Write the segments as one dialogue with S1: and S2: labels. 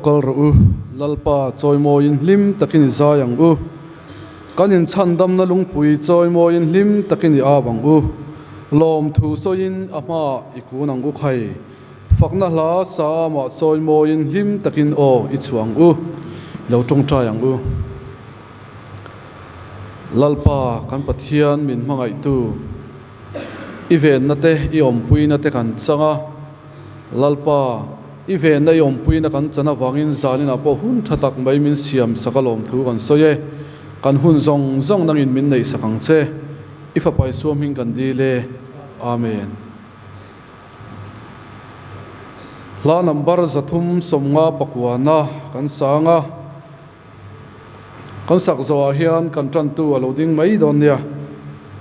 S1: kal rawh u, Lalpa chawimawiin hlim takin i zai ang u. Kan inchhandamna lungpui chawimawiin hlim takin i au ang u. Lawmthu sawiin a hmaah i kun ang u khai. Fakna hla sa amah chawimawiin hlim takin aw i chhuah ang u. I lo tawngtai ang u. Lalpa kan Pathian min hmangaihtu, i venna te i awmpuina te kan chang a. Lalpa, i venna i awmpuina kan chan avangin zaninah pawh hun tha tak mai min siam sak a lawmthu kan sawi e. Kan hun zawng zawng nangin min neih sak ang che. I fapa Isua hming kan dil e. Amen. Hla number 359 kan sang a. Kan sak zawhah hian kan tantu a lo ding mai dawn nia.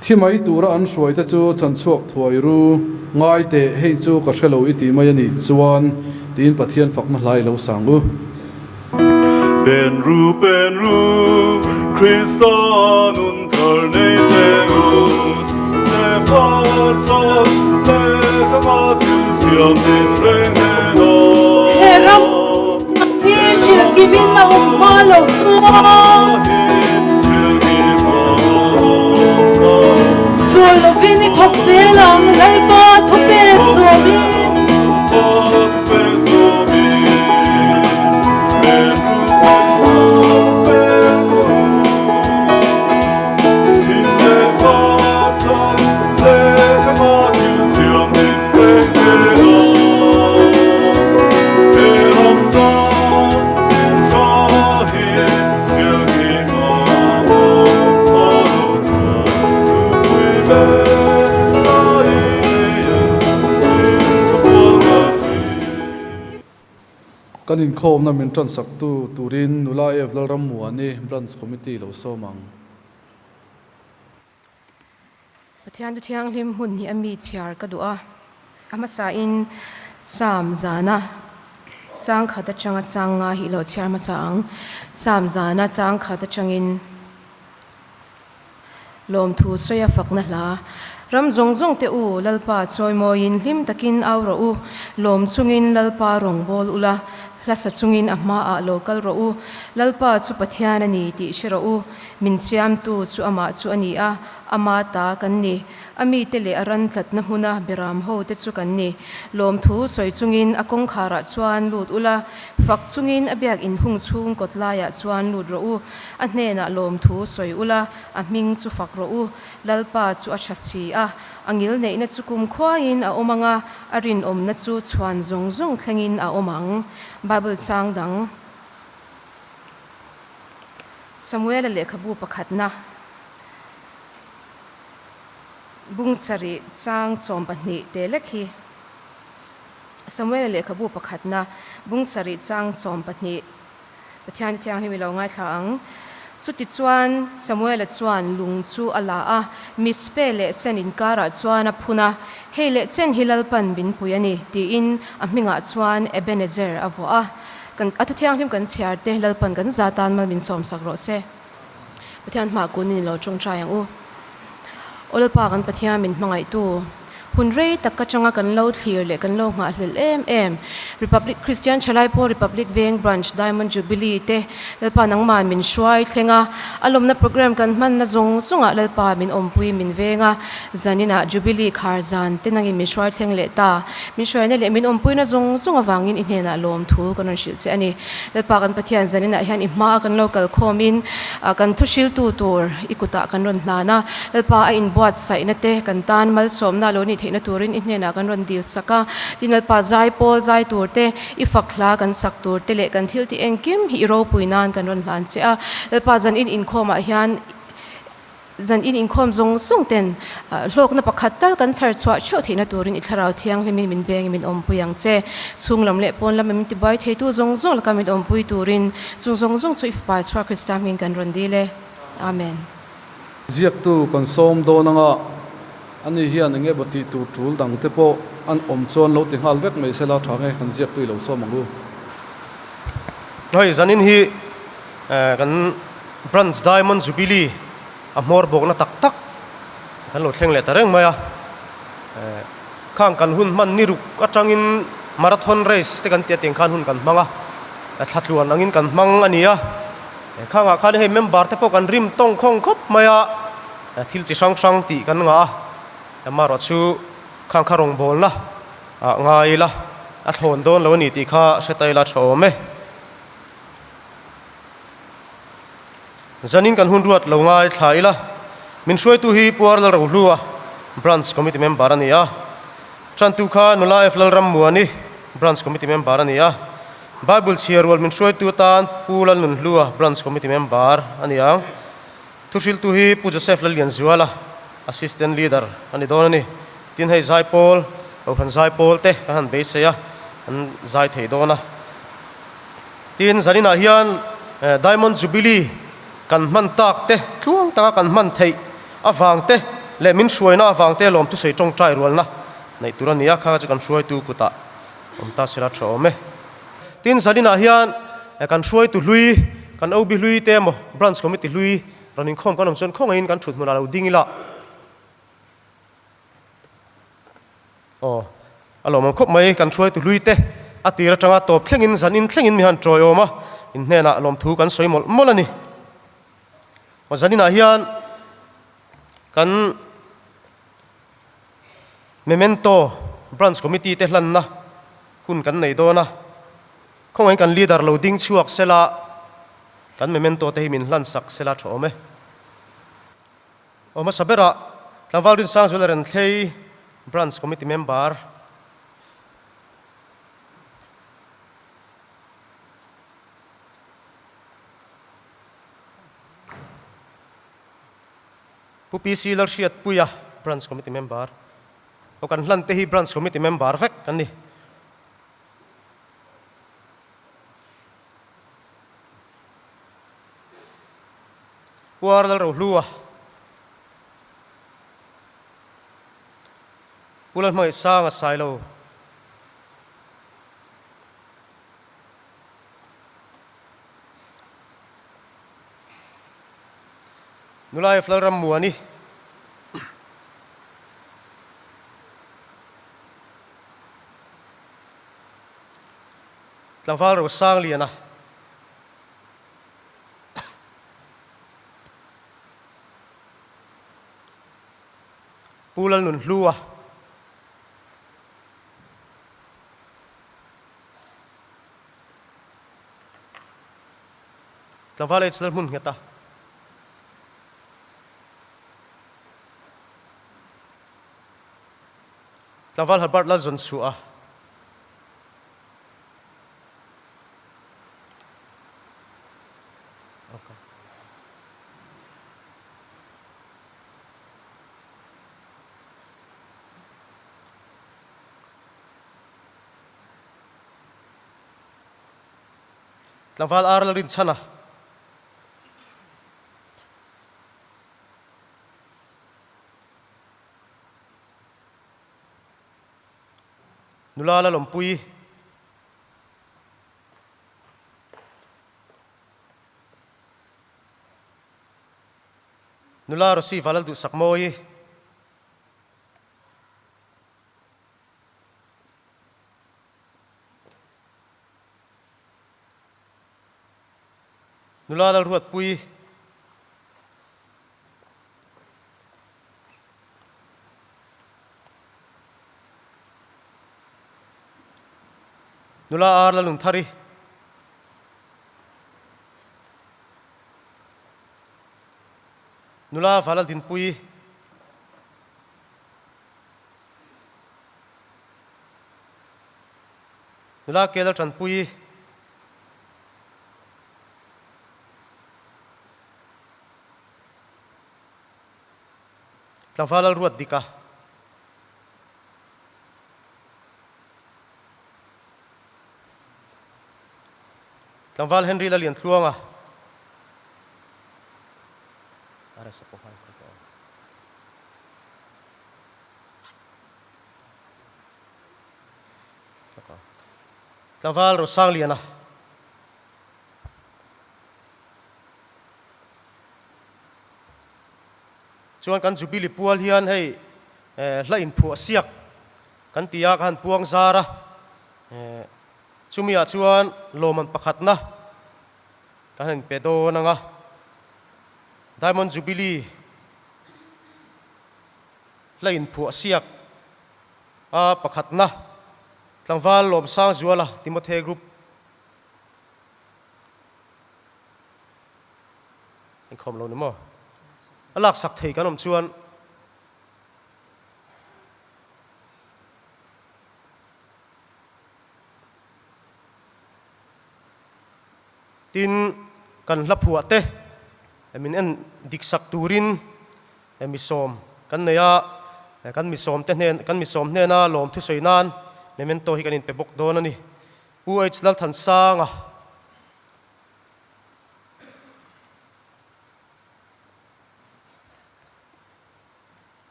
S1: Thi mai tura an hruaite chu chanchhuak thuai ru ngai teh, hei chu ka hre lo i ti mai a nih chuan tiin Pathian fakna hla i lo sang u.
S2: Pen ru pen ru, Krista nun thar nei teh u, lehkha chak lehkha thil siam tinreng hnenah.
S3: He ram hi hrilh kivin a awm hma loh chuan chawl lovin i thawk zel ang, Lalpa thupek zawmin.
S1: Kan inkhawmna min tansaktu turin Nula Ev Lalrammuani Branch Committee lo sawm ang.
S4: Pathian chu thianghlim hmun hi a mi chhiar ka duh a, a hmasain Psalm zana chang khat atanga chang nga hi lo chhiar hmasa ang. Psalm zana chang khat atangin lawmthu sawi a fakna hla. Ram zawng zawng te u, Lalpa chawimawiin hlim takin au rawh u, lawm chungin Lalpa rawngbâwl ula, hlasa chungin a hmaah lo kal rawh u. Lalpa chu Pathian a ni tih hre rawh u. Min siamtu chu amah chu a ni a, ama ta kan ni. A mite leh a ran tlatna hmuna beram ho te chu kan ni. Lawmthu sawi chungin a kawngkharah chuan lut ula, fak chungin a biak inhung chhung kawt laiah chuan lut rawh u. A hnenah lawmthu sawi ula, a hming chu fak rawh u. Lalpa chu a tha si a, a ngil neihna chu kum khuaiin a awm ang a, a rinawmna chu chhuan zawng zawng thlengin a awm ang. Bible chang dang. Samuela lehkhabu pakhatna bung sarih chang 12 te lek hi Samuela lehkhabu pakhatna bung sarih chang 12 Pathian Thianghlim i lo ngaithla ang. Chutichuan Samuela chuan lung chu a la a, Mizpe leh Sen inkarah chuan a phun a, Hei leh chen hi Lalpan min pui a ni, tiin a hmingah chuan Ebenezer a vuah a. Kan a thu thianghlim kan chhiar te Lalpan kan za tan mal min sawm sak rawh se. Pathian hmah kun in i lo tawngtai ang u. Aw Lalpa kan Pathian min hmangaihtu, hun rei tak ka changa kan lo thlir leh kan lo nghahhlelh em em Republic Christian Thalai Pawl Republic Veng Branch Diamond Jubilee te Lalpa nangmah min hruai thleng a, a lawmna program kan hmanna zawng zawngah Lalpa min awmpui min veng a, zaninah Jubilee khar zan te nangin min hruai thleng leh ta. Min hruaina leh min awmpuina zawng zawng avangin i hnenah lawmthu kan rawn hrilh che a ni. Lalpa kan Pathian zaninah hian i hmaa kan lo kal khawmin kan thu hriltu tur i kutah kan rawn hlan a. Lalpa a inbuatsaihna te kan tan malsawmna lo nih theihna turin i hnenah kan rawn dil sak a. Tin Lalpa zai pawl zai tur te, i fak hla kan sak tur te leh kan thil tih engkim hi i ropui nan kan rawn hlan che a. Lalpa zanin inkhawmah hian Zan in inkhawm zawng zawng ten hlawkna pakhat tal kan chhar chhuah theuh theihna turin i thlarau thianghlimin min vengin min awmpui ang che. Chhung lam leh pawn lama min tibuai theitu zawng zawng laka min awmpui turin chung zawng zawng chu i Fapa Isua Krista hmingin kan rawn dil e. Amen.
S1: Ziaktu kan sawm dawn anga ani hian eng emaw tih tur tul dang te pawh an awm chuan lo ti nghal vek mai sela tha nge kan ziaktu i lo sawm ang u.
S5: Hei zanin hi kan Branch Diamond Jubilee a hmawr bawkna tak tak kan lo thleng leh ta reng mai a, khang kan hun hman ni ruk atangin marathon race te kan tih a tiang khan hun kan hmang a. Thla tluan angin kan hmang a ni a, khangah khan hei member te pawh kan rim tawng khawng khawp mai a, thil chi hrang hrang tih kan ngah a, amaherawh chu khang kha rawngbawlna ah ngai ila a thlawn dawn lo a ni tih kha hre ta ila tha awm e. Zanin kan hun ruat lo ngai thla ila, min hruaitu hi Puar Lalrohlua, Branch Committee Member a ni a. Tantu kha Nula F Lalrammuani, Branch Committee Member a ni a. Bible chhiar rual min hruaitu atan Pu Lalnunhlua, Branch Committee Member a ni ang. Thuhriltu hi Pu Joseph Lallianzuala, Assistant Leader a ni dawn a ni. Tin hei Zaipawl, Kohhran Zaipawl te kan han beisei a, an zai thei dawn a. Tin zaninah hian Diamond Jubilee kan hman tak te, tluang taka kan hman theih avang te leh min hruaina avang te lawm thusawi tawngtai rualna neih tur a ni a, kha chu kan hruaitu kutah awm ta sela tha awm e. Tin zaninah hian kan hruaitu hlui, kan OB hlui te emaw Branch Committee hlui rawn inkhawm kan awm chuan khawngaihin kan thut hmunah lo ding ila. Aw, a lawmawm khawp mai, kan hruaitu hlui te a tir atanga tawp thlengin zan in thlengin mi han tawiawm a, in hnenah lawmthu kan sawi mawlh mawlh a ni. Aw, zan inah hian kan Memento Branch Committee te hlanna hun kan nei dawn a, khawngaihin kan leader lo ding chhuak sela kan Memento te hi min hlan sak sela tha awm e. Aw hmasa berah Tlangval Rinsangzuala Renthlei Branch Committee Member, Pu PC Lalhriatpuia Branch Committee Member, aw kan hlan te hi Branch Committee Member vek kan ni. Puar Lalrohlua, Pu Lalhmangaihsanga Sailo, Nula F Lalrammuani, Tlangval Rosangliana. Pu Lalnunhlua. Tlangval H Lalhmun Ngheta. Tlangval Herbert Lalzawnchhuah. Tlangval ar la rin chhan a. Nula la lawmpui. Nula Rosy Valal duhsak mawi. Nula Lalruatpui. Nula ar Lalnunthari. Nula Valaldinpuii. Nula Kelaltanpuii. Tlangval Lalruatdika. Tlangval Henry Laliantluanga. Tlangval Rosangliana. Chuan kan Jubilee pual hian hei hla inphuah siak kan ti a, ka han puang zar a. Chumi ah chuan lawmman pakhatna kan han inpe dawn ang a, Diamond Jubilee hla inphuah siak a pakhatna tlangval Lawmsangzuala Timothy Group inkhawm lo ni maw? A laksak thei kan awm chuan Tin, kan hla phuah te min en dik sak turin mi sawm kan nei a, kan mi sawm te hnen kan mi sawm hnena lawm thusawi nan memento hi kan inpe bawk dawn a ni. Pu H Lalthansanga.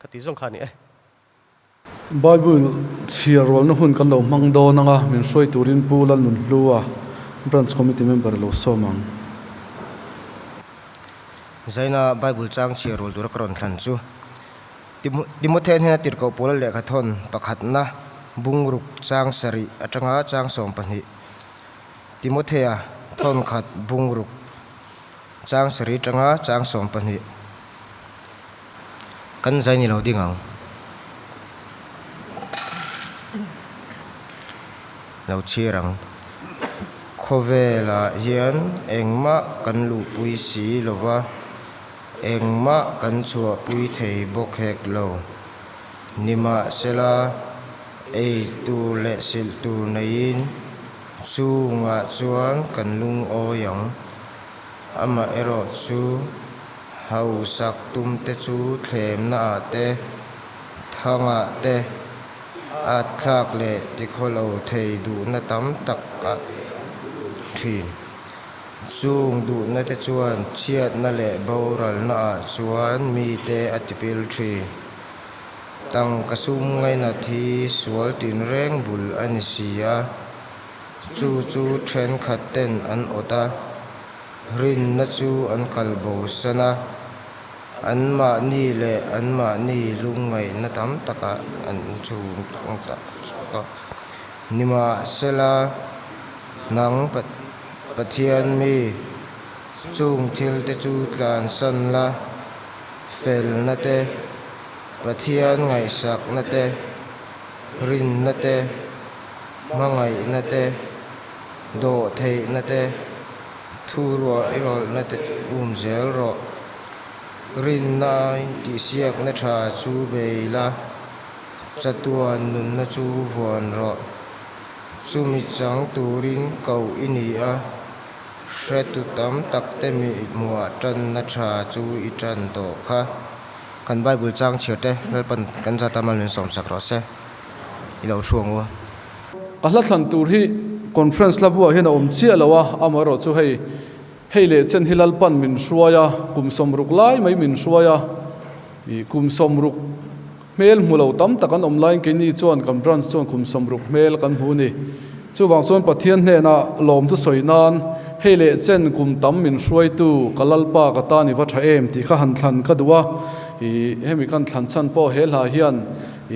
S5: Ka ti zawng kha a ni e.
S1: Bible chhiar rualna hun kan lo hmang dawn anga min hruai turin Pu Lalnunhlua, Branch Committee Member lo sawm ang.
S6: Zaina Bible chang chhiar rual tura ka rawn thlan chu Timothea hnena tirhkoh pawla lehkha thawn pakhatna bungruk chang sarih atanga chang 12 Timothea thawn khat bungruk chang sarih atanga chang 12 Kan zai ni lo ding ang. Lo chhir ang. Khawvelah hian engmah kan luhpui si lova, engmah kan chhuahpui thei bawk hek lo. Nimahsela, ei tur leh silh tur neiin chungah chuan kan lungawi ang. Amaherawhchu, Hausak tumte chu thlemna ah te, thang ah te, at thlak leh tikhawlo thei duhna tam tak a thin. Chung duhna te chuan chhiatna leh boralna ah chuan mite a tipil thin. Tangka sum ngainat hi sual tinreng bul a ni si a, chu chu thenkhat ten an awt a. Rinna chu an kal bosan a, anmahni leh anmahni lungngaihna tam takah an chhung ta a. Nimahsela, nang Pathian mi, chung thilte chu tlansan la, felna te, Pathian ngaihsakna te, rinna te, hmangaihna te, Dawhtheihna te, thu ruah i rawlhna te um zel rawh. Rinna intihsiakna tha chu bei la, chatuan nunna chu vuan rawh. Chumi chang turin koh i ni a, hretu tam tak te mi hmuah tanna tha chu i tan tawh kha.
S5: Kan Bible chang chhiar te Lalpan kan zata mal min sawmsak rawh se, i lo hruang u.
S1: Ka hla thlan tur hi conference hla buah hian a awm chiah lo a, amaherawh chu hei hei leh chen hi Lalpan min hruai a, kum 60 lai mai min hruai a, ih kum 60 hmel hmu lo tam tak an awm laiin keini chuan kan branch chuan kum 60 hmel kan hmu a ni. Chuvang chuan Pathian hnenah lawmtu sawi nan hei leh chen kum tam min hruaitu ka Lalpa ka tan i va tha em tih kha han thlan ka duh a, ih hemi kan thlan chhan pawh he hla hian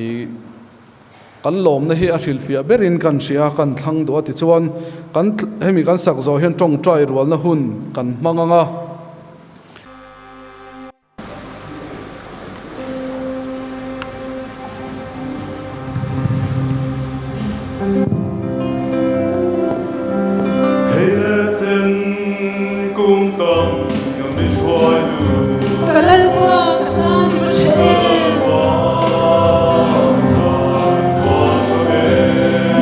S1: ih Kan lawmna hi a hrilhfiah berin kan hria, kan thlang duh a tichuan kan hemi kan sak zawh hian tawngtai rualna hun kan hmang ang a.
S2: Hei le chen kum tam ka mi hruai tu.
S3: Ka Lalpa ka tan i va hre em.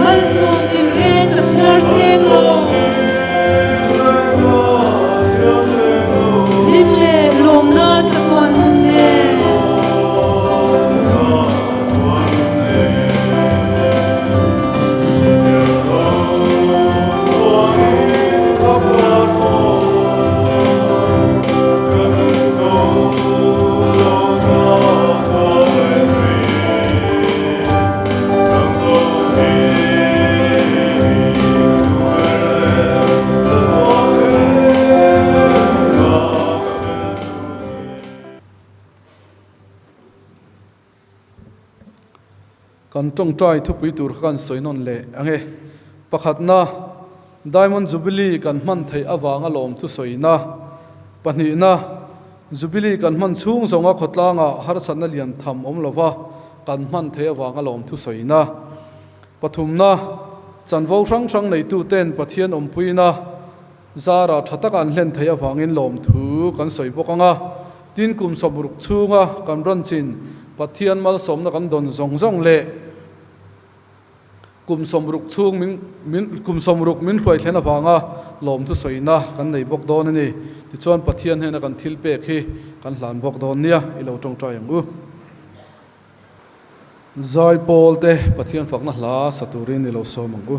S3: Malsawm tinreng ka chhiar seng lo.
S1: Kan tawngtai thupui tur kha kan sawi nawn leh ang e. Pakhatna, Diamond Jubilee kan hman theih avanga lawmthu sawina. Pahnihna, Jubilee kan hman chhung zawnga khawtlangah harsatna lian tham awm lova kan hman theih avanga lawmthu sawina. Pathumna, Chanvo hrang hrang neituten Pathian awmpuina zara tha taka an hlen theih avangin lawmthu kan sawi bawk ang a. Tin, kum sawmruk chhunga kan rawn-chin Pathian malsawmna kan dawn zawng zawng leh kum sawmruk chhung min min kum sawmruk min hruai thlen avanga lawmthu sawina kan nei bawk dawn a ni. Tichuan, Pathian hnena kan thil pek hi kan hlan bawk dawn nia, i lo tawngtai ang u. Zaipawl te Pathian fakna hla sa turin i lo sawm ang u.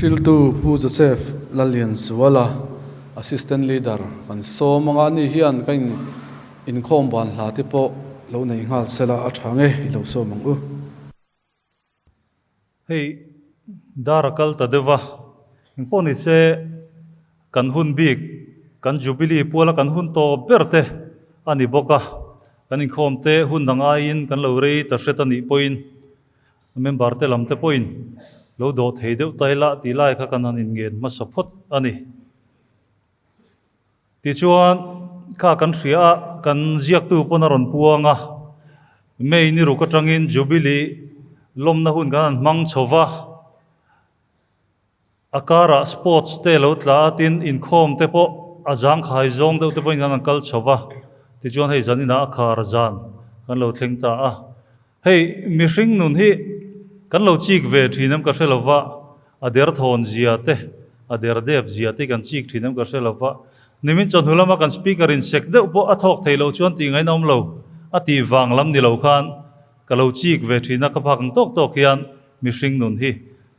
S1: Thuhriltu Pu Joseph Lallianzuala, Assistant Leader kan sawm anga ani hian ka in inkhawm ban hla te pawh lo nei nghal sela a tha nge i lo sawm ang u.
S7: Hei dar a kal ta deuh a, engpawh ni se kan hun bik, kan Jubilee puala kan hun tawp ber te a ni bawk a, kan inkhawm te hun dang aiin kan lo rei ta hret a nih pawhin Member te lam te pawhin lo dawh thei deuh ta ila tih lai kha kan han inngen hmasa phawt a ni. Tichuan, kha kan hria a, kan ziaktu pawn a rawn puang a, May ni ruk atangin Jubilee lawmna hun kan han hmang chho va, a karah sports te lo tla a, tin inkhawm te pawh a zangkhai zawng deuh te pawhin kan han kal chho va, tichuan hei zan inah a khar zan kan lo thleng ta a. Hei mihring nun hi kan lo chik ve thin em ka hre lova, a derthawn zia te, a derdep zia te hi kan chik thin em ka hre lova. Nimin chawhnu lama kan speaker in sek deuh pawh a thawk thei loh chuan tih ngaihna awm lo, a tih vang lam ni lo khan ka lo chik ve thin a, ka phak ang tawk tawk hian mihring nun hi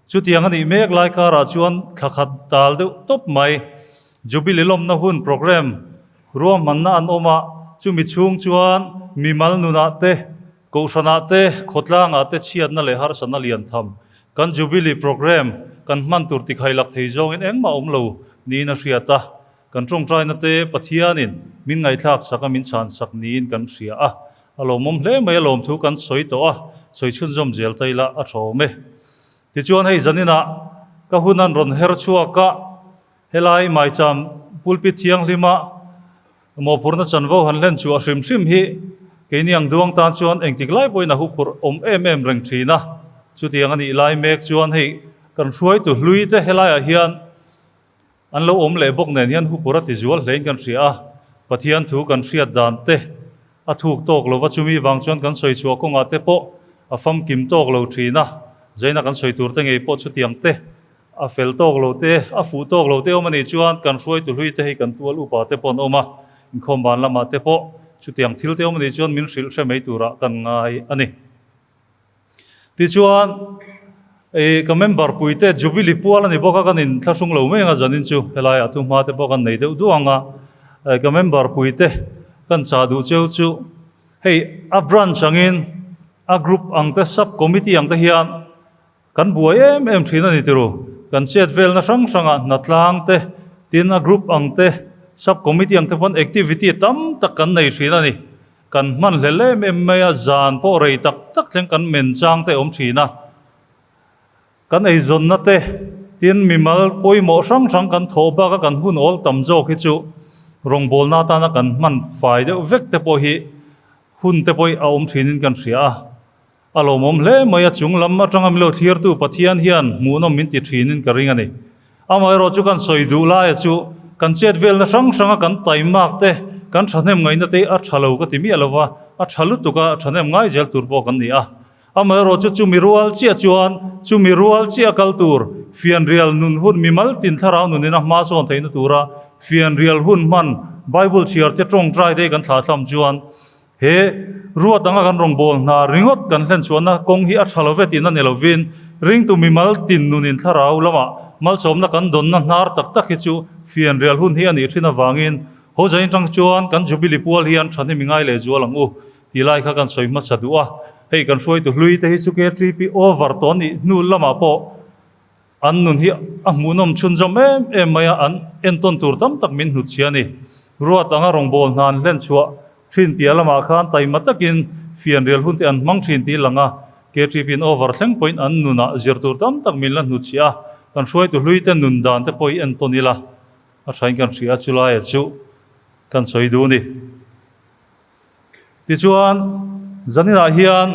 S7: chutiang a nih mek lai karah chuan thla khat dal deuh tawp mai Jubilee lawmna hun programme ruahmanna an awm a, chumi chhung chuan mimal nunah te Kohhranah te, khawtlangah te chhiatna leh harsatna lian tham. Kan Jubilee Programme kan hman tur tikhai lak thei zawngin engmah awm lo niin a hriat a. Kan tawngtaina te Pathianin min ngaihthlak sak a, min chhan sak niin kan hria a. A lawmawm hle mai a lawmthu kan sawi tawh a, sawi chhunzawm zel ta ila a tha awm e. Tichuan hei zaninah ka hun an rawn her chhuak a, helai Maicham pulpit thianghlima Mawhphurhna chanvo han hlen chhuah hrim hrim hi keini ang duang tan chuan engtik lai pawhin a huphurh awm em em reng thin a. Chutiang a nih lai mek chuan hei kan hruaitu hlui te helaiah hian an lo awm leh bawk nen hian huphurh a ti zual hlein kan hria a. Pathian thu kan hriat dan te a thuk tawk lova chumi vang chuan kan sawi chhuah kawngah te pawh a famkim tawk lo thin a. Zaina kan sawi tur te ngei pawh chutiang te A fel tawk lo te, a fuh tawk lo te awm a nih chuan kan hruaitu hlui te hi kan tual upa te pawh an awm a, inkhawm ban lamah te pawh chutiang thil te awm a nih chuan min hrilh hre mai turah kan ngai a ni. Tichuan, ih ka member pui te Jubilee pual a ni bawk a, kan inthlahrung lo mai ang a zanin chu helaiah thu hma te pawh kan nei deuh duh ang a, ka member pui te kan chah duh cheu chu hei a branch angin a group ang te sub committee ang te hian Kan buai em em thin a ni tiru. Kan chet velna hrang hrangah hnatlang te, tin a group ang te, sub committee ang te pawn activity tam tak kan nei thin a ni. Kan hman hlel em em mai a, zan pawh rei tak tak thleng kan men chang te a awm thin a. Kan eizawnna te, tin mimal pawimawh hrang hrang kan thawh baka kan hun awl tam zawk hi chu rawngbawlna atana kan hman fai deuh vek te pawh hi hun te pawh hi a awm thinin kan hria a. A lawmawm hle mai a, chung lam atanga milo thlirtu Pathian hian hmuhnawm min ti thinin ka ring a ni. Amaherawh chu kan sawi duh laia chu kan chet velna hrang hranga kan taimak te, kan thahnem ngaihna te hi a tha lo ka ti miah lova, a tha lutuk a, thahnem ngai zel tur pawh kan ni a. Amaherawh chu chumi rual chiah chuan chumi rual chiah kal tur fianrial nun hun mimal tin thlarau nunin a hma sawn theihna tura fianrial hun hman Bible chhiar te tawngtai te hi kan thlahthlam chuan He ruat anga kan rawngbâwl hna ringawt kan hlen chhuahna kawng hi a ṭha lo ve tihna ni lovin, ringtu mimal tin nunin thlarau lamah malsawmna kan dawnna hnar tak tak hi chu fianrial hun hi a nih ṭhin avangin ho zain ṭang chuan kan Jubilee pual hian ṭhahnem i ngai leh zual ang u tih lai kha kan sawi hmasa duh a. Hei kan hruaitu hlui te hi chu KTP over tawh nih hnu lamah pawh An nun hi a hmuhnawm chhunzawm em em mai a, an entawn tur tam tak min hnutchhia a ni. Ruat anga rawngbâwl hna an hlen chhuah ṭhin piah lamah khan taima takin fianrial hun te an hmang ṭhin tih lang a, KTP-in over thleng pawhin an nunah zir tur tam tak min la hnutchhia a, kan hruaitu hlui te nun dan te pawh hi entawn ila a ṭhain kan hria a, chulaia chu kan sawi duh a ni. Tichuan, zaninah hian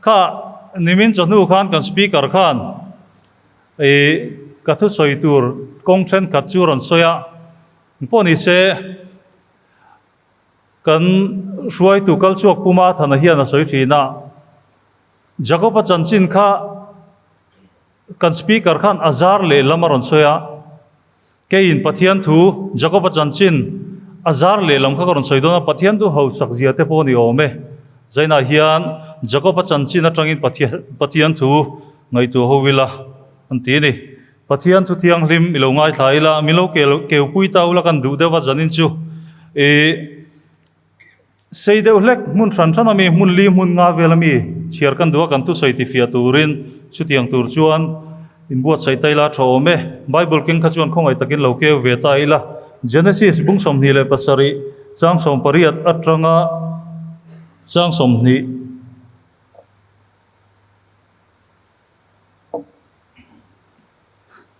S7: kha nimin chawhnu khan kan speaker khan ih ka thusawi tur kawng thenkhat chu rawn sawi a, pawh ni se kan hruaitu kal chhuak Puma Thana hian a sawi thin a, Jacob-a chanchin kha kan speaker khan a zar lehlam a rawn sawi a. Keiin Pathian thu Jakoba chanchin a zar lehlam kha ka rawn sawi dawn a, Pathian thu hausak zia te pawh a ni awm e. Zainah hian Jakoba chanchin atangin Pathian thu ngaihtuah ho ila an ti a ni. Pathian thu thianghlim i lo ngaithla ila, min lo keu pui ta ula kan duh deuh a zanin chu ih sei deuh hlek hmun hran hran ami hmun li hmun nga vel ami chhiar kan duh a kan thusawi tifiah turin chutiang tur chuan inbuatsaih ta ila tha awm e. Bible keng kha chuan khawngaih takin lo keu ve ta ila. Genesis bung 27 chang 18 atanga chang 20.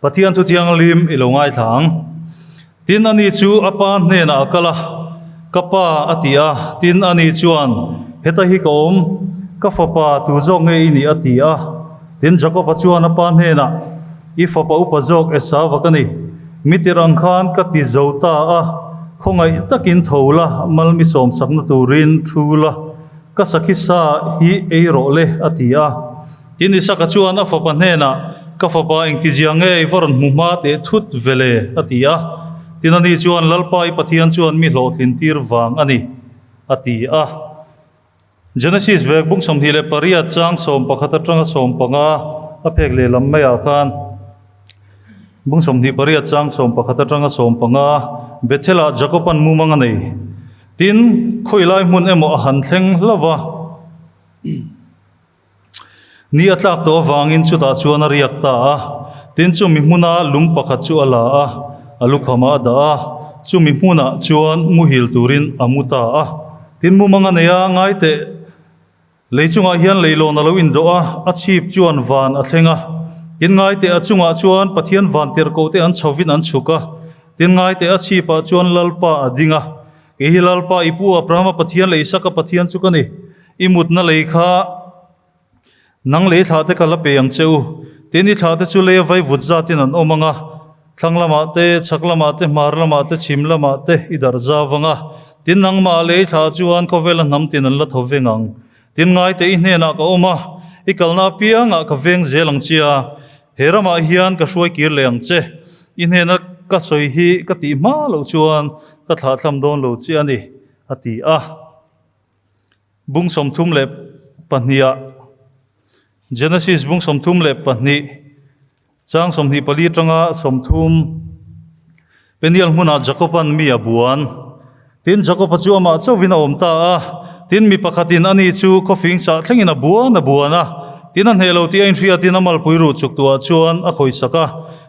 S7: Pathian thu thianghlim i lo ngaithla ang. Tin ani chu a pa hnenah a kal a, Ka pa a ti a, tin ani chuan, Heta hi ka awm, ka fapa tu zawk nge i nih a ti a. Tin Jakob-a chuan a pa hnenah, I fapa upa zawk Esau-a ka ni. Mi tirh ang khan ka ti zo ta a, khawngaih takin tho la, malmi sawmsakna turin thu la, Ka sakhi sa hi ei rawh le, a ti a. Tin Isaka chuan a fapa hnenah, Ka fapa engtizia nge i va rawn hmu hma teh thut ve le? a ti a. Tin ani chuan, Lalpa i Pathian chuan mi hlawhtlin tir vang a ni, a ti a. Genesis vek bung 28 chang 11 atanga 15 a phek lehlam maiah khan, Bung 28 chang 11 atanga 15, Bethel-ah Jakob-a'n mumang a nei. Tin, khawilai hmun emaw a han thleng hlauh va, ni a tlak tawh avangin chutah chuan a riak ta a. Tin, chumi hmuna lung pakhat chu a la a, a lukhamah a dah a, chumi hmunah chuan muhil turin a mu ta a. Tin, mumang a nei a, ngai teh, Lei chungah hian leilawn a lo indawh a, a chhip chuan van a thleng a. Tin ngaite a chungah chuan Pathian van tirhkohte an chhovin an chhuk a. Tin ngaite a chhipah chuan Lalpa a ding a. Kei hi Lalpa i pu Abrahama Pathian leh Isaka Pathian chu ka ni. I mutna lei kha nang lei thlahte ka la pe ang che u. Tin i thlahte chu leia vaivut zatin an awm ang a. Thlang lamah te, chhak lamah te, hmar lamah te, chhim lamah te i darh zau vang a. Tin nangmah lei thla chuan khawvela hnam tin an la tho veng ang. Tin ngaite i hnenah ka awm a, i kalna apiangah ka veng zel ang che a, he ramah hian ka hruai kir leh ang che. I hnena ka sawi hi ka tih hma loh chuan ka thlahthlam dawn lo che a ni, a ti a. Bung 32 ah Genesis bung 32 chang 24 tanga 30 Peniel hmunah Jakoban mi a buan. Tin Jakoba chu amah chauhin a awm ta a, tin mi pakhatin ani chu khawfing chah thlengin a buan a buan a, tin a hneh lo tih a inhriatin a malpui ruh chuk tuah chuan a khawisak a,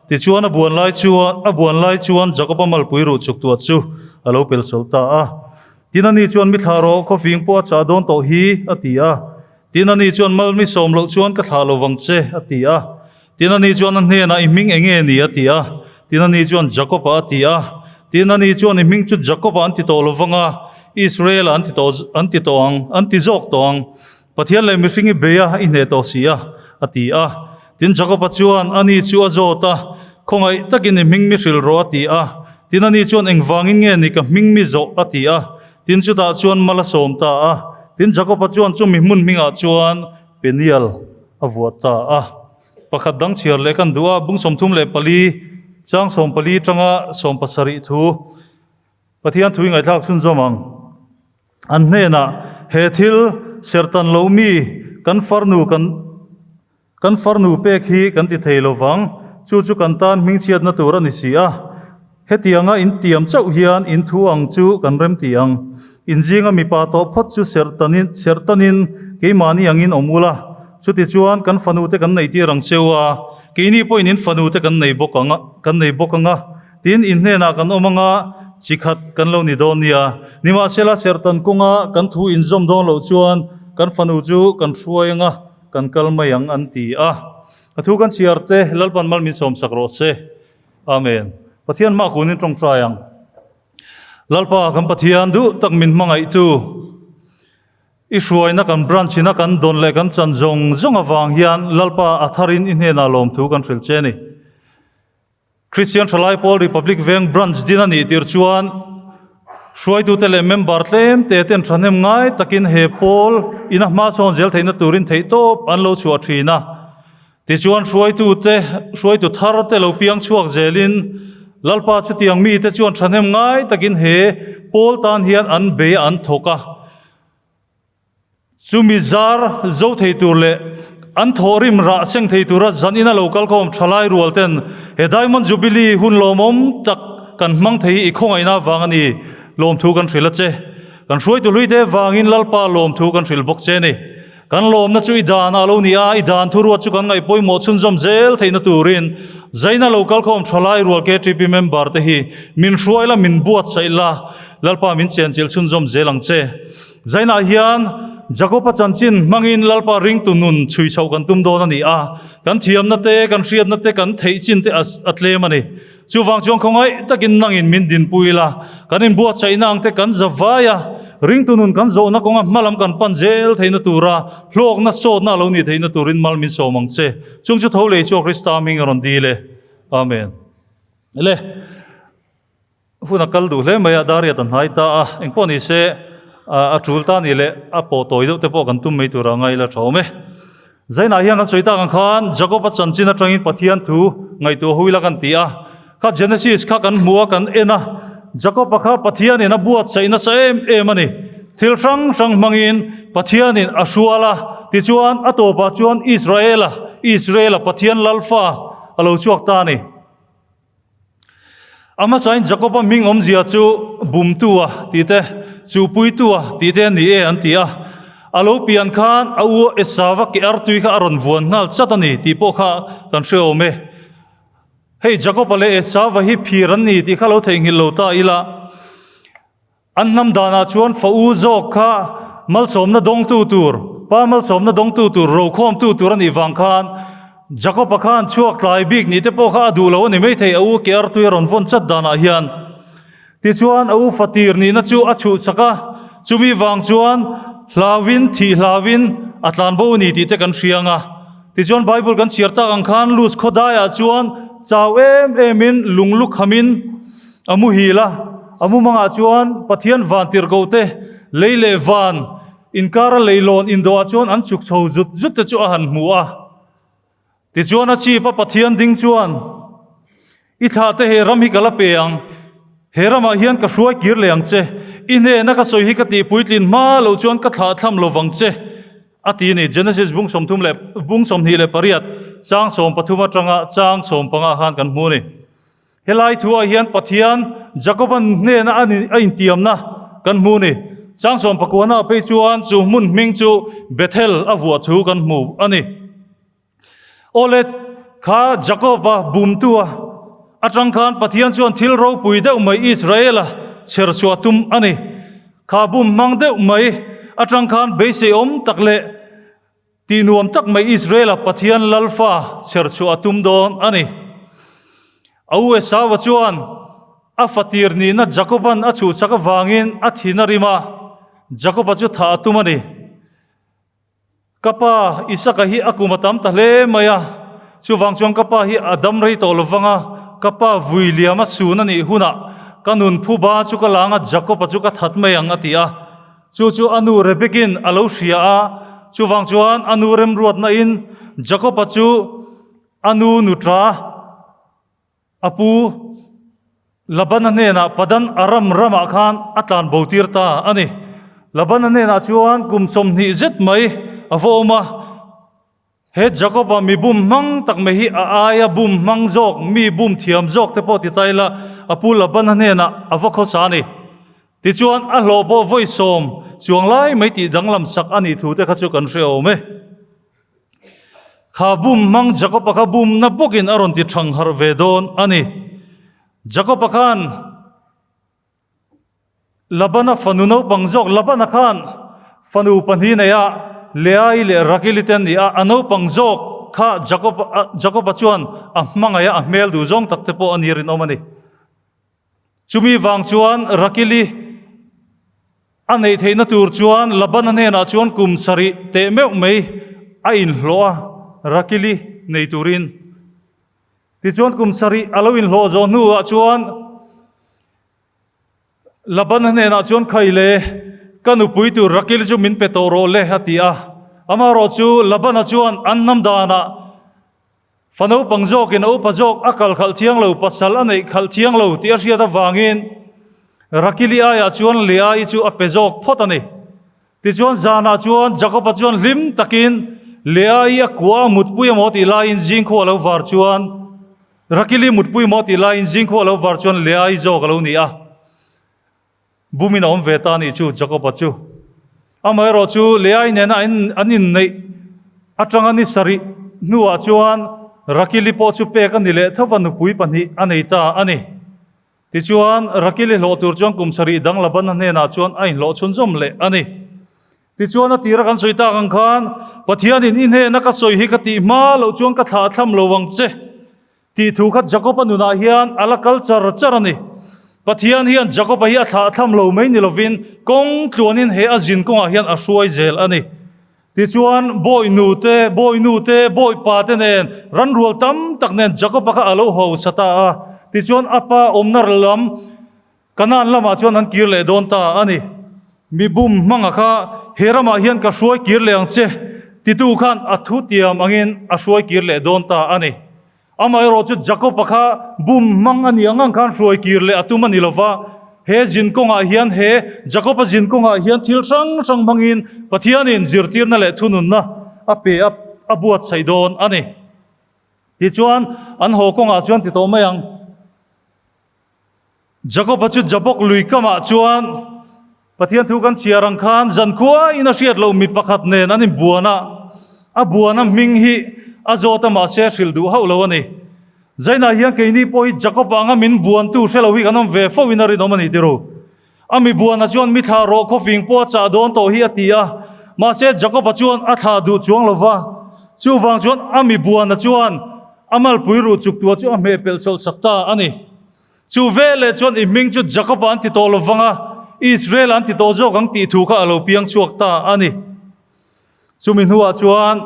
S7: tichuan a buan lai chuan a buan lai chuan Jakoba malpui ruh chuk tuah chu a lo pel chho ta a. Tin ani chuan mi thlah rawh, khawfing pawh a chah dawn tawh hi, a ti a. Tin ani chuan mal mi sawm loh chuan ka thlah lo vang che, a ti a. Tin ani chuan a hnenah i hming eng nge ni, a ti a. Tin ani chuan Jakob-a a ti a. Tin ani chuan i hming chu Jakob-a an ti tawh lo vang a, Israel-a an ti tawh an ti tawh ang, an ti zawk tawh ang. Pathian leh mihring i bei a, i hneh tawh si a, a ti a. Tin Jakob-a chuan ani chu a zawt a, Khawngaih takin i hming mi hrilh rawh, a ti a. Tin ani chuan engvangin nge ni ka hming mi zawh, a ti a. Tin chutah chuan mal a sawm ta a. Tin Jakob-a chuan chumi hmun hmingah chuan Peniel a vuah ta a. Pakhat dang chhiar leh kan duh a, bung 34 chang 14 tanga 17 thu Pathian thu i ngaihthlak chhunzawm ang. An hnenah, He thil serhtan lo mi kan farnu kan kan farnu pek hi kan ti thei lo vang, chu chu kan tan hmingchhiatna tur a ni si a. Hetianga in tiam chauh hian in thu ang chu kan rem ti ang. In zinga mipa tawh phawt chu serhtanin serhtanin keimahni angin awm ula, chutichuan kan fanute kan nei tir ang cheu a, keini pawhin in fanute kan nei bawk ang a kan nei bawk ang a. Tin, in hnenah kan awm anga chi khat kan lo ni dawn nia. Nimahsela, serhtan kawnga kan thu inzawm dawn loh chuan kan fanu chu kan hruai anga kan kal mai ang an ti a. A thu kan chhiar te Lalpan mal min sawmsak rawh se. Amen. Pathian hma kunin tawngtai ang. Lalpa kan Pathian duh tak min hmangaihtu. I hruaina kan branch ina kan dawn leh kan chan zawng zawng avang hian Lalpa a tharin i hnenah lawmthu kan hrilh che a ni. Christian Thalai Pawl Republic Veng Branch din a nih tir chuan hruaitute leh member tlem te ten thahnem ngai takin he pawl ina hma sawn zel theihna turin theihtawp an lo chhuah thin a. Tichuan hruaitute hruaitu thar te lo piang chhuak zelin Lalpa chutiang mite chuan thahnem ngai takin he pawl tan hian an bei an thawk a. Chumi zar zo thei tur leh An thawhrim rah seng thei tura zan ina lo kalkhawm thalai rual ten he Diamond Jubilee hun lawmawm tak kan hmang thei hi i khawngaihna vang a ni lawmthu kan hrilh a che. Kan hruaitu hlui te vangin Lalpa lawmthu kan hrilh bawk che a ni. Kan lawmna chu i dan a lo ni a, i dan thuruat chu kan ngaih pawimawh chhunzawm zel theihna turin Zaina lo kalkhawm thalai rual KTP member te hi min hruai la, min buatsaih la, Lalpa min chenchilh chhunzawm zel ang che. Zainah hian Jakoba chanchin hmangin Lalpa ringtu nun chhui chhoh kan tum dawn a ni a, kan thiamna te, kan hriatna te, kan theih chin te a tlem a ni. Chuvang chuan khawngaih takin nangin min dinpui ila, kan inbuatsaihna ang te kan za vai a, ringtu nun kan zawhna kawnga hmalam kan pan zel theihna tura hlawkna sawtna a lo nih theihna turin mal min sawm ang che. Chung chu tho lei chu Krista hming a rawn dil e. Amen. Le. Hun a kal duh hle mai a, Dariat a hnai ta a, engpawh ni se a tul ta ni leh a pawh tawi deuh te pawh kan tum mai tura ngai la tha awm e. Zainah hian kan sawi tak ang khan Jakob-a chanchin atangin Pathian thu ngaihtuah hui la kan ti a, kha Genesis kha kan hmu a kan en a, Jakob-a kha Pathianin a buatsaih nasa em em a ni. Thil hrang hrang hmangin Pathianin a hrual a, tichuan a tawpah chuan Israel-a, Israel-a Pathian Lalfa a lo chhuak ta a ni. A hmasain Jakoba hming awmzia chu bumtua tih te, chuhpuitua tih te a ni e an ti a. A lo pian khan a u Esava ke artui kha a rawn vuan nghal chat a ni tih pawh kha kan hre awm e. Hei Jakoba leh Esava hi phir an ni tih kha lo theihnghilh lo ta ila. An hnam danah chuan fa u zawk kha malsawmna dawngtu tur, pa malsawmna dawngtu tur, rokhawmtu tur a nih vang khan Jakob-a khan chhuak tlai bik nih te pawh kha a duh lo a ni maithei, a u ke artui a rawn vawn chat danah hian. Tichuan a u fatir nihna chu a chhuhsak a, chumi vang chuan hlauin, thih hlauin a tlanbo a ni tih te kan hria ang a. Tichuan Bible kan chhiar tak ang khan Luz khawdaiah chuan chau em emin lunglu khamin a muhil a, A mumangah chuan Pathian van tirhkohte lei leh van inkara leilawn indawhah chuan an chhuk chho zut zut te chu a han hmu a. Tichuan a chip a Pathian ding chuan, I thlah te he ram hi ka la pe ang, he ramah hian ka hruai kir leh ang che, i hnena ka sawi hi ka tih puitlin hma loh chuan ka thlah thlam lo vang che, a ti a ni. Genesis bung 30 leh bung 28 chang 13 atanga chang 15 khan kan hmu a ni. Helai thuah hian Pathian Jakoban hnena a intiamna kan hmu a ni. Changsawm pakuana phei chuan chu hmun hming chu Bethel a vuah thu kan hmu a ni. Awle, kha Jakoba bumtua atang khan Pathian chuan thil ropui deuh mai Israela chher chhuah tum a ni. Kha bum hmang deuh mai atang khan beiseiawm tak leh Tih nuam tak mai Israel-a Pathian Lalfa chher chhuah a tum dawn a ni. A u Esau-a chuan a fatir nihna Jakob-a'n a chhuhchak avangin a thin a rim a, Jakob-a chu thah a tum a ni. Ka pa Isaka hi a kum a tam ta hle mai a, chuvang chuan ka pa hi a dam rei tawh lovang a, ka pa vui liam a sun a nih hunah ka nun phuba chu ka lang a, Jakob-a chu ka that mai ang a ti a. Chu chu a nu Rebekin a lo hria a, chuvang chuan a nu remruatna-in Jakoba chu a nu nuṭa a pu Labana hnenah Padan Aram ramah khan a tlan bo tir ta a ni. Labana hnenah chuan kum 20 zet mai a va awm a. He Jakoba mi bum hmang tak mai hi a aia bum hmang zawk, mi bum thiam zawk te pawh ti ta ila, a pu Labana hnenah a va khawsa a ni. Tichuan, a hlawh pawh vawi sawm chuang lai mai tih danglam sak a nih thu te kha chu kan hre awm e. Kha bum hmang Jakoba kha bumna bawkin a rawn ti thang harh ve dawn a ni. Jakoba khan. Labana fanu naupang zawk Labana khan fanu pahnih nei a, Leai leh Rakili te an ni a, a naupang zawk kha Jakob Jakoba chuan a hmangaih a, a hmel duh zawng tak te pawh a ni rinawm a ni. Chumi vang chuan Rakili a neih theihna tur chuan Labana hnenah chuan kum sarih teh meuh mai a inhlawh a, Rakili nei turin. Tichuan kum sarih a lo inhlawh zawh hnuah chuan Laban hnenah chuan khai le, ka nupui tur Rakil chu min pe tawh rawh le a ti a. Amaherawh chu Labana chuan an hnam danah fa naupang zawkin a upa zawk a kal khalh thiang lo, pasal a neih khalh thiang lo tih a hriat avangin Rakili aiah chuan Leah-i chu a pe zawk phawt a ni. Tichuan zanah chuan Jakoba chuan hlim takin Leaii a kua a mutpui emaw tih laiin zingkhua a lo var chuan Rakili mutpui emaw tih laiin zingkhua a lo var chuan Leaii zawk a lo ni a. Bumin a awm ve ta a nih chu Jakoba chu. Amaherawh chu Leaii nena an inneih atanga ni sarih hnuah chuan Rakili pawh chu pek a ni leh tho va nupui pahnih a nei ta a ni. Tichuan, Rakili hlawh tur chuan kum sarih dang Labana hnenah chuan a inhlawh chhunzawm leh a ni. Tichuan, a tira kan sawi tak ang khan, Pathianin i hnena ka sawi hi ka tih hma loh chuan ka thlah thlam lo ang che, tih thu kha Jakob-a nunah hian a la kal char char a ni. Pathian hian Jakob-a hi a thlah thlam lo mai ni lovin, kawng tluanin he a zin kawngah hian a hruai zel a ni. Tichuan, bawi nute, bawi nute, bawi pate nen, ranrual tam tak nen Jakob-a kha a lo hausa ta a. Tichuan, a pa awmna lam Kanaan lamah chuan an kir leh dawn ta a ni. Mi bum hmanga kha he ramah hian ka hruai kir leh ang che, titu khan a thu tiam angin a hruai kir leh dawn ta a ni. Amaherawh chu Jakob-a kha bum hmang a ni ang ang khan hruai kir leh a tum a ni lo va, he zin kawngah hian he Jakob-a zin kawngah hian thil hrang hrang hmangin Pathianin zirtirna leh thununna a pe a, a buatsaih dawn a ni. Tichuan, an haw kawngah chuan ti tawh mai ang. Jakob-a chu Jabok lui kamah chuan Pathian thu kan chhiar ang khan zankhuain a hriat loh mi pakhat nen an inbuan a, a buana hming hi a zawt a mahse a hrilh duh hauh lo a ni. Zainah hian keini pawh hi Jakob-a anga min buantu hre lo hi kan awm ve fo in a rinawm a ni ti ru. A mi buana chuan mi thla rawh khawfing pawh a chah dawn tawh hi a ti a, mahse Jakob-a chuan a thlah duh chuang lo va, chuvang chuan a mi buana chuan a malpui ruh chuktua chu a hmeh pelh chawlh sak ta a ni. Chu veleh chuan i hming chu Jakob-a an ti tawh lo vang a, Israel-a an ti tawh zawk ang tih thu kha a lo piang chhuak ta a ni. Chumi hnuah chuan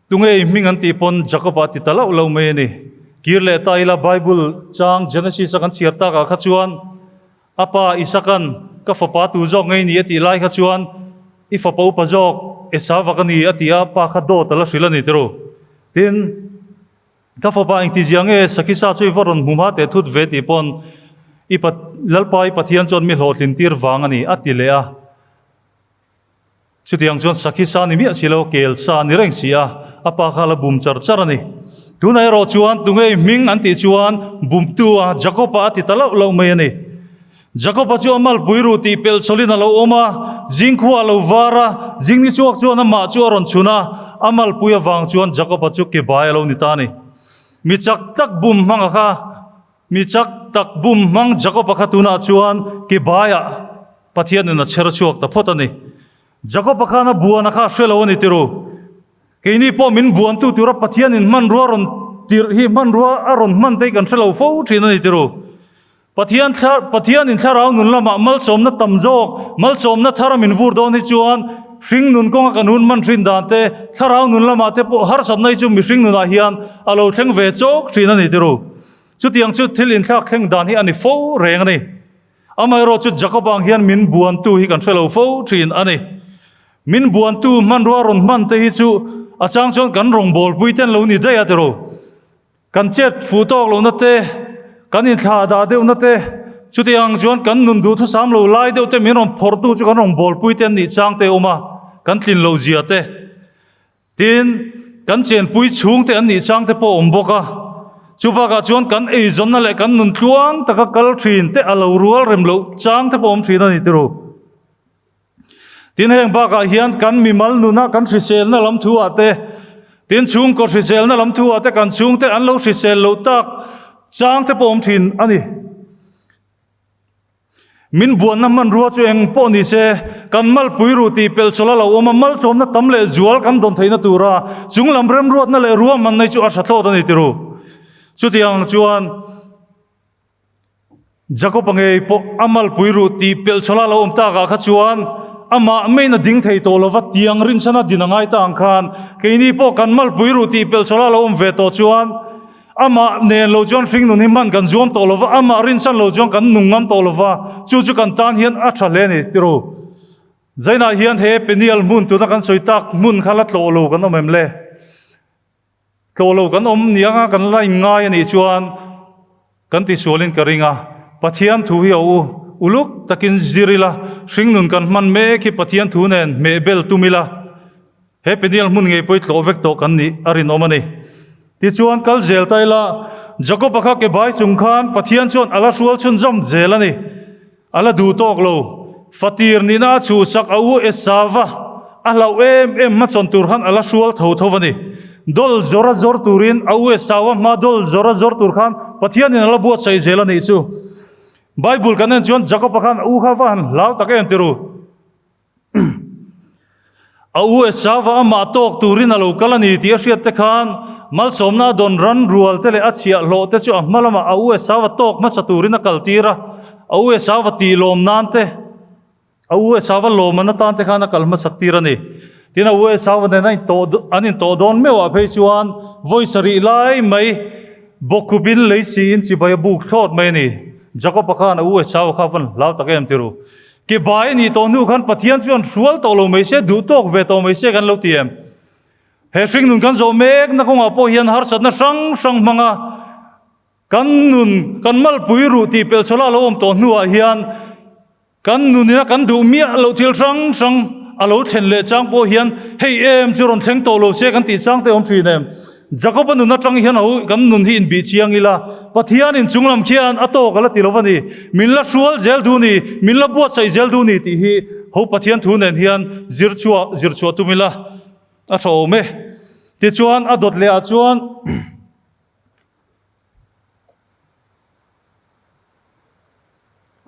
S7: tunge i hming an tih pawn Jakob-a a ti ta loh lo mai a ni. Kir leh ta ila Bible chang Genesis-a kan chhiar takah kha chuan a pa Isaka'n ka fapa tu zawk ngei ni a tih lai kha chuan i fapa upa zawk Esava ka ni a ti a, pa kha dawt a la hrilh a ni tiraw. Tin, ka fapa engtizia nge Sakisa chu i va rawn hmu hma teh thut ve tih pawn i pa Lalpa i Pathian chuan mi hlawhtlin tir vang a ni a ti leh a. Chutiang chuan Sakisa ni miah si lo, kel sa a ni reng si a, a pa kha la bum char char a ni. Tunah erawh chuan tunge i hming an tih chuan bumtu a Jakob-a a ti ta loh loh mai a ni. Jakoba chu a malpui ruh tih pelh chawlhin a lo awm a, zingkhua a lo var a, zingni chhuak chuan amah chu a rawn chhun a, a malpui avang chuan Jakoba chu ke bai a lo ni ta a ni. Mi chak tak bum hmang a kha, mi chak tak bum hmang Jakoba kha tunah chuan ke baiah Pathianin a chher chhuak ta phawt a ni. Jakoba khan a buan a kha a hre lo a ni tiru. Keini pawh min buantu tura Pathianin hmanrua rawn tirh hi hmanrua a rawn hman te hi kan hre lo fo thin a ni tiru. Pathian thla Pathianin thlarau nun lamah malsawmna tam zawk, malsawmna thar a min vur dawn hi chuan hring nun kawnga kan hun man hrin dan te, thlarau nun lamah te pawh harsatna hi chu mihring nunah hian a lo thleng ve chawk thin a ni ti ru. Chutiang chu thil inthlak thleng dan hi a ni fo reng a ni. Amaherawh chu Jakob ang hian min buantu hi kan hre lo fo thin a ni. Min buantu hmanrua rawn hman te hi chu a chang chuan kan rawngbawlpui te an lo ni daih a ti ru. Kan chet fuh tawk lohna te, kan inthlah dah deuhna te, chuti ang chuan kan nun duhthusam lo lai deuh te min rawn phawrhtu chu kan rawn bawlpui te an nih chang te a awm a, kan tlin loh zia te. Tin, kan chenpui chhung te an nih chang te pawh a awm bawk a. Chu bakah chuan kan eizawnna leh kan nun tluang taka kal thin te a lo rual rem loh chang te pawh a awm thin a ni tiro. Tin heng bakah hian kan mimal nuna kan hriselna lam thu ah te, tin chhungkaw hriselna lam thu ah te kan chhungte an lo hrisel loh tak chang te pawh awm thin a ni. Min buanna hmanrua chu eng pawh ni se, kan malpui ruh tih pelh chawlh a lo awm a, malsawmna tam leh zual kan dawn theihna tura chunglam remruatna leh ruahmanna hi chu a tha thlawt a ni ti ru. Chutiang chuan. Jakob-a ngei pawh a malpui ruh tih pelh chawlh a lo awm takah kha chuan amah meiin a ding thei tawh lo va, tiang rinchhan a din a ngai ta ang khan keini pawh kan malpui ruh tih pelh chawlh a lo awm ve tawh chuan amah nen lo chuan hringnun hi hman kan zuam tawh lo va, amah rinchhan lo chuan kan nung ngam tawh lo va, chu chu kan tan hian a tha hle a ni tiro. Zainah hian he Peniel hmun tuna kan sawi tak hmun kha la tlawh lo kan awm em le? Tlawh lo kan awm ni anga kan la inngai a nih chuan kan tisualin ka ring a, Pathian thu hi a u. Uluk takin zir ila, hringnun kan hman mek hi Pathian thu nen hmehbel tum ila, he Peniel hmun ngei pawh hi tlawh vek tawh kan nih a rinawm a ni. Tichuan kal zel ta ila, Jakob-a kha ke bai chung khan Pathian chuan a la hrual chhunzawm zel a ni. A la duh tawk lo. Fatir nihna a chhuhsak a u Esava a hlauh em em hmachhawn tur khan a la hrual tho tho a ni. Dol zawr a zawr turin a u Esava hma dol zawr a zawr tur khan Pathianin a la buatsaih zel a nih chu. Bible kan en chuan Jakob-a khan a u kha va han hlau tak em tiru. A u Esava amah tawk turin a lo kal a ni tih a hriat te khan malsawmna a dawn ran rual te leh a chhiahhlawh te chu a hma lamah a u Esava tawk hmasa turin a kal tir a, a u Esava tih lawm nan te, a u Esava lawm an atan te khan a kal hmasak tir a ni. Tin, a u Esava nen a intawh an intawh dawn meuhah phei chuan vawi sarih lai mai bawkkupin lei siin chibai a buk thlawt mai a ni. Jakob-a khan a u Esava kha a van hlau tak em tiru. Ke bai a nih tawh hnu khan Pathian chuan hrual tawh lo mai se, duh tawk ve tawh mai se kan lo ti em? He hringnun kan zawh mekna kawngah pawh hian harsatna hrang hrang hmanga kan nun, kan malpui ruh tih pelh chawlh a lo awm tawh hnuah hian kan nunina kan duh miah loh thil hrang hrang a lo thlen leh chang pawh hian hei em chu rawn thleng tawh lo se kan tih chang te awm thin em? Jakob-a nun atang hian ho kan nun hi inbih chiang ila, Pathianin chung lam khian a tawk a la ti lo va ni, min la hrual zel duh ni, min la buatsaih zel duh ni tih hi ho Pathian thu nen hian zir chhuah zir chhuah tum ila a tha awm e. Tichuan a dawt leh ah chuan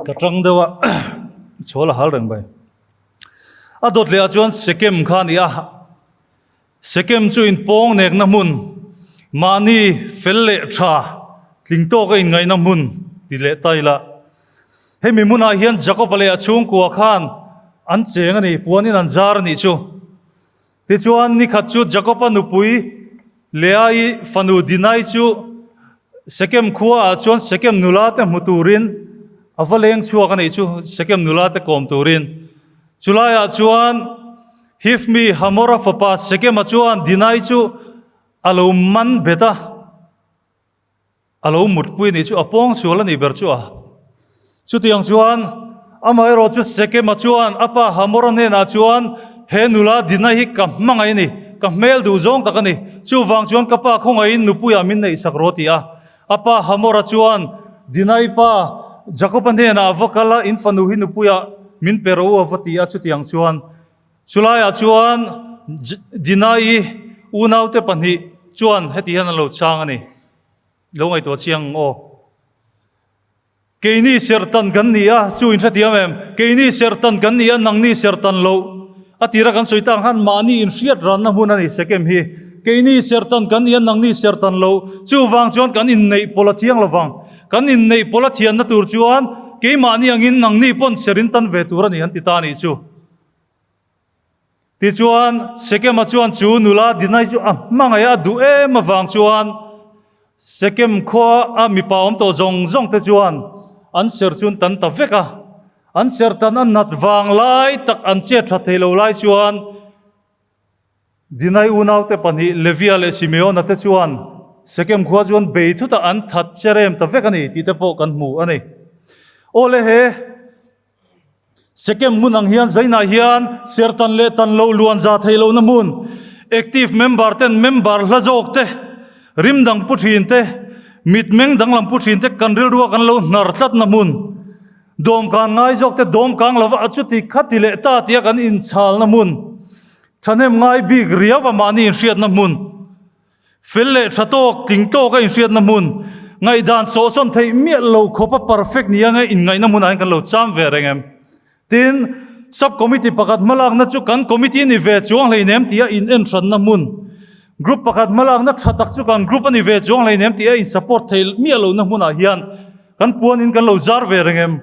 S7: ka tang deuh a, chhawl a hal reng mai. A dawt leh ah chuan Sekem kha a ni a. Sekem chu inpawng nekna hmun, mahni fel leh tha tling tawka inngaihna hmun ti leh ta ila. Hemi hmunah hian Jakob-a leh a chhungkua khan an cheng a ni, puanin an zar a nih chu. Tichuan, nikhat chu Jakob-a nupui Leah-i fanu Dinai chu Sekem khuaah chuan Sekem nula te hmu turin a va leng chhuak a nih chu, Sekem nula te kawm turin. Chulaiah chuan Hifmi Hamora fapa Sekema chuan Dinai chu a lo man bet a, a lo mutpui a nih chu, a pawng sual a nih ber chu a. Chutiang chuan amaherawh chu Sekema chuan a pa Hamora hnenah chuan, He nula Dinai hi ka hmangaih a ni, ka hmel duh zawng tak a ni, chuvang chuan ka pa khawngaihin nupuiah min neihsak rawh ti a. A pa Hamora chuan Dinai pa Jakoba hnenah a va kal a, In fanu hi nupuiah min pe rawh u a va ti a, chutiang chuan chulaiah chuan Dinai unaute pahnih chuan heti hian an lo chang a ni. Lo ngaihtuah chiang ang aw. Keini serhtan kan ni a, chu in hrethiam em? Keini serhtan kan ni a, nangni serhtan loh. A tira kan sawi tak ang khan mahni inhriat ranna hmun a ni Sekem hi. Keini serhtan kan ni a, nangni serhtan loh. Chuvang chuan kan inneih pawlh a chiang lovang. Kan inneih pawlh a thianna tur chuan keimahni angin nangni pawn ser in tan ve tur a ni an ti ta a nih chu. Tichuan, Sekema chuan chu nula Dinai chu a hmangaih a duh em avang chuan Sekem khua a mipa awm tawh zawng zawng te chuan an ser chu an tan ta vek a. An ser tan a nat vang lai tak an chet tha thei lo lai chuan Dinai unaute pahnih Levia leh Simeona te chuan Sekem khua chu an bei thut a, an that cherem ta vek a ni tih te pawh kan hmu a ni. Aw le he! Sekem hmun ang hian zainah hian sertan leh tan loh luan za thei lohna hmun, active member ten member hla zawk te, rim dang pu thin te, mitmeng danglam pu thin te kan rilrua kan lo hnar tlatna hmun, dawmkan ngai zawk te dawmkang lova a chuti khati leh ta tia kan inchalna hmun, thahnem ngai bik riau a mahni inhriatna hmun. Fel leh tha tawk, tling tawk a inhriatna hmun, ngaihdan sawhsawn theih miah lo khawp a perfect nia nge inngaihna hmunah hian kan lo cham ve reng em? Tin, Sub Committee pakhat hmalakna chu kan committee a ni ve chuang hleinem tia in enhranna hmun, Group pakhat hmalakna tha tak chu kan group a ni ve chuang hleinem tia in support theih miah lohna hmunah hian kan puanin kan lo zar ve reng em?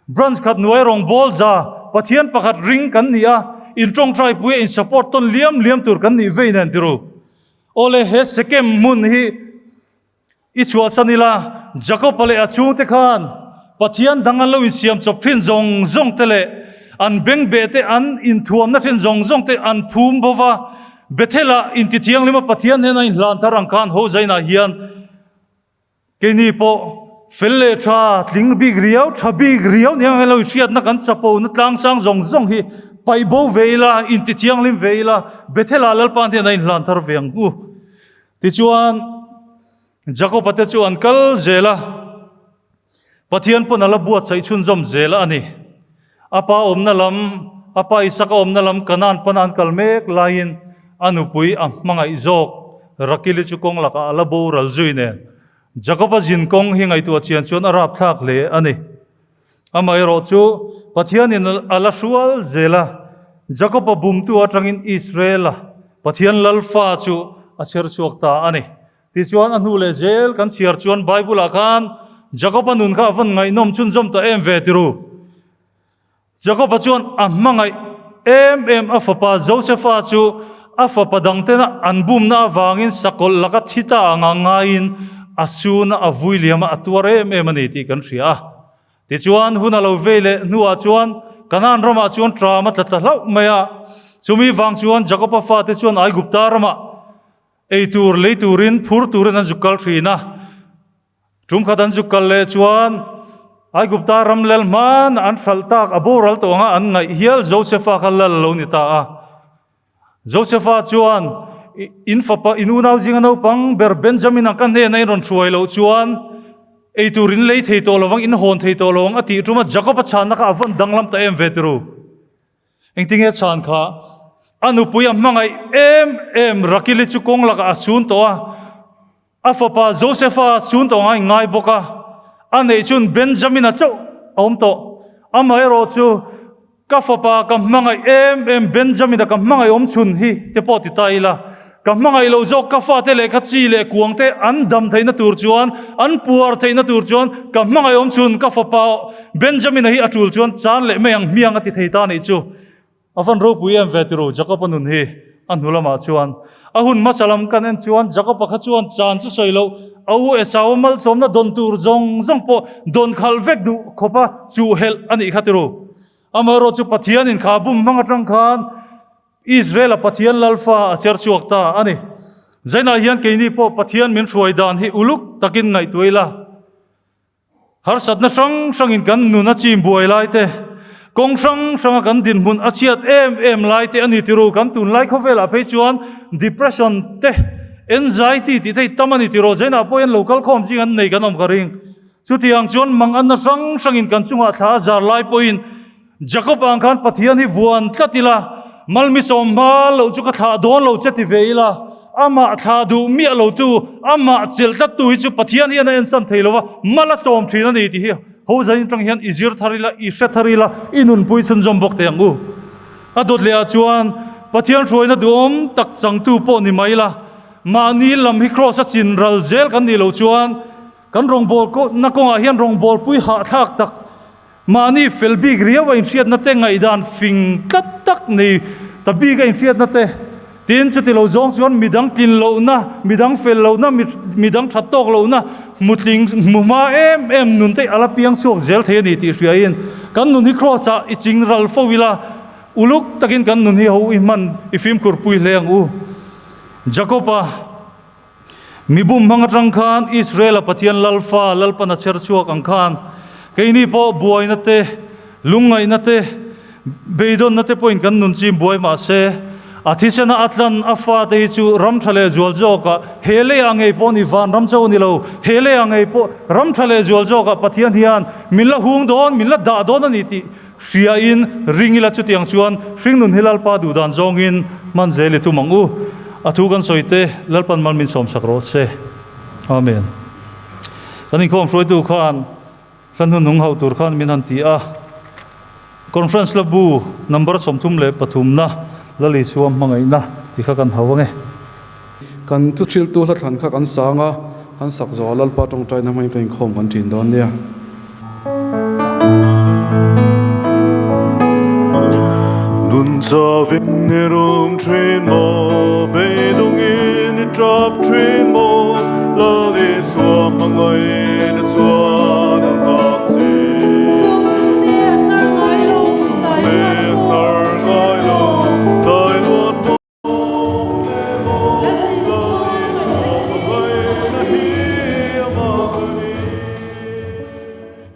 S7: Branch khat hnuai rawngbawl za Pathian pakhat ring kan ni a, in tawngtai puia in support tawn liam liam tur kan nih vei nen tiru. Awle, he Sekem hmun hi i chhuahsan ila, Jakob-a leh a chhungte khan Pathian dang an lo insiam chawp thin zawng zawng te leh an bengbeh te an inthuamna thin zawng zawng te an phum bo va, Bethel-ah intithianghlima Pathian hnena inhlan thar ang khan Hozainah hian Keini pawh Fel leh tha, tling bik riau, tha bik riau nia ang lo hriatna kan chapo na tlang sang zawng zawng hi paih bo ve ila, inti thianghlim ve ila, Bethel-ah Lalpa hian a inhlan thar ve ang u. Tichuan, Jakob-a te chu an kal zel a, Pathian pawn a la buatsaih chhunzawm zel a ni. A pa awmna lam, a pa Isaka awmna lam Kanaan pana an kal mek laiin a nupui a hmangaih zawk Rakili chu kawng lakah a la boral zui nen. Jakob-a zin kawng hi ngaihtuah chian chuan a rapthlak hle a ni. Amaherawh chu Pathianin a la hrual zel a, Jakob-a bumtu atangin Israel-a Pathian Lalfa chu a chher chhuak ta a ni. Tichuan a hnu leh zel kan chhiar chuan Bible-ah khan Jakob-a nun kha a vawn ngaihnawm chhunzawm ta em ve tiru. Jakob-a chuan a hmangaih em em a fapa Josefa chu a fapa dangtena an bumna avangin sakawlh laka thi ta anga ngaiin a suna a vui liam a, a tuar em em a ni tih kan hria a. Tichuan hun a lo vei leh hnuah chuan Kanaan ramah chuan tram a tla tla hlauh mai a. Chumi vang chuan Jakob-a fate chuan Aigupta ramah ei tur lei turin phur turin an zuk kal thin a. Tum khat an zuk kal leh chuan Aigupta ram lel hman an hralh tak a boral tawh anga an ngaih hial Josefa kha lal lo ni ta a. Josefa chuan in fapa in unau zinga naupang ber Benjamin ang ka hnena in rawn hruai loh chuan ei tur in lei thei tawh lovang in hawn thei tawh lo ang a tih tuma Jakob a chhanna kha a vawn danglam ta em ve tiru. Engtinge chhan kha a nupui a hmangaih em em Rakili chu kawng lakah a sun tawh a. A fapa Josefa chhun tawh ngai ngai bawk a, a neih chun Benjamina chauh a awm tawh. Amaherawh chu ka fapa ka hmangaih em em Benjamina ka hmangaih awm chhun hi te pawh ti ta ila, ka hmangaih lo zawk ka fate leh ka chi leh kuang te an dam theihna tur chuan, an puar theihna tur chuan ka hmangaih awm chhun ka fapa Benjamina hi a tul chuan chan leh mai ang hmiang a ti thei ta nih chu. A van ropui em ve tiru Jakob-a nun hi a hnu lamah chuan a hun hmasa lam kan en chuan Jakob-a kha chuan chan chu sawi loh a u Esau-a malsawmna dawn tur zawng zawng pawh dawn khalh vek duh khawpa chuh helh a nih kha tiru. Amaherawh chu Pathianin kha bum hmang atang khan Israel-a Pathian Lalfa a chher chhuak ta a ni. Zainah hian keini pawh Pathian min hruai dan hi uluk takin ngaihtuah ila. Harsatna hrang hrangin kan nun a chim buai lai te, kawng hrang hranga kan dinhmun a chhiat em em lai te a ni tiru. Kan tunlai khawvelah phei chuan depression te, anxiety tih te hi tam a ni tiru. Zainah pawh hian lo kal khawm zing an nei kan awm ka ring. Chutiang chuan manganna hrang hrangin kan chungah thla a zar lai pawhin Jacob ang khan Pathian hi vuan tlat ila, malmisawm hma loh chu ka thlah dawn lo che ti ve ila, amah thlah duh miah lo tu, amah chelh tlat tu hi chu Pathian hian a ensan thei lo va, mal a sawm thin a ni tih hi ho zanin tang hian i zir thar ila, i hre thar ila, i nunpui chhunzawm bawk teh ang u. A dawt leh ah chuan Pathian hruaina duhawm tak changtu pawh ni mai ila, mahni lam hi kraws a chin ral zel kan nih loh chuan kan rawngbawlna kawngah hian rawngbawlpui hahthlak tak Mahni fel bik riau a inhriatna te, ngaihdan fing tlat tak nei ta bik a inhriatna te, tin chuti lo zawng chuan midang tlin lohna, midang fel lohna, midang that tawk lohna, hmutling hmu hma em em nun te a la piang chhuak zel thei a ni tih hriain kan nun hi Kraws ah i ching ral fo ila, uluk takin kan nun hi ho i hman i fimkhur pui hle ang u. Jakob-a. Mibum hmang atang khan Israel-a Pathian Lalfa Lalpan a chher chhuak ang khan keini pawh buaina te, lungngaihna te, beidawnna te pawhin kan nun chim buai mah se, a thisena a tlan a fate hi chu ram tha leh zual zawkah he leiah ngei pawh ni van ram chauh a ni lo, he leiah ngei pawh ram tha leh zual zawkah Pathian hian min la hung dawn, min la dah dawn a ni tih Hriain ring ila chutiang chuan hringnun hi Lalpa duhdan zawngin hman zel i tum ang u. A thu kan sawi te Lalpan mal min sawmsak rawh se. Amen. Kan inkhawm hruaitu khan hla hnuhnung hauh tur khan min han ti a. Conference la bu number 33 na Lal Isua hmangaihna tih kha kan hau ange.
S1: Kan thuhriltu hla thlan kha kan sang a, kan sak zawh a Lalpa tawngtaina hmangin kan inkhawm kan ṭin dawn nia.
S2: Nun chavin i rum ṭhin maw, beidawngin i ṭap ṭhin maw.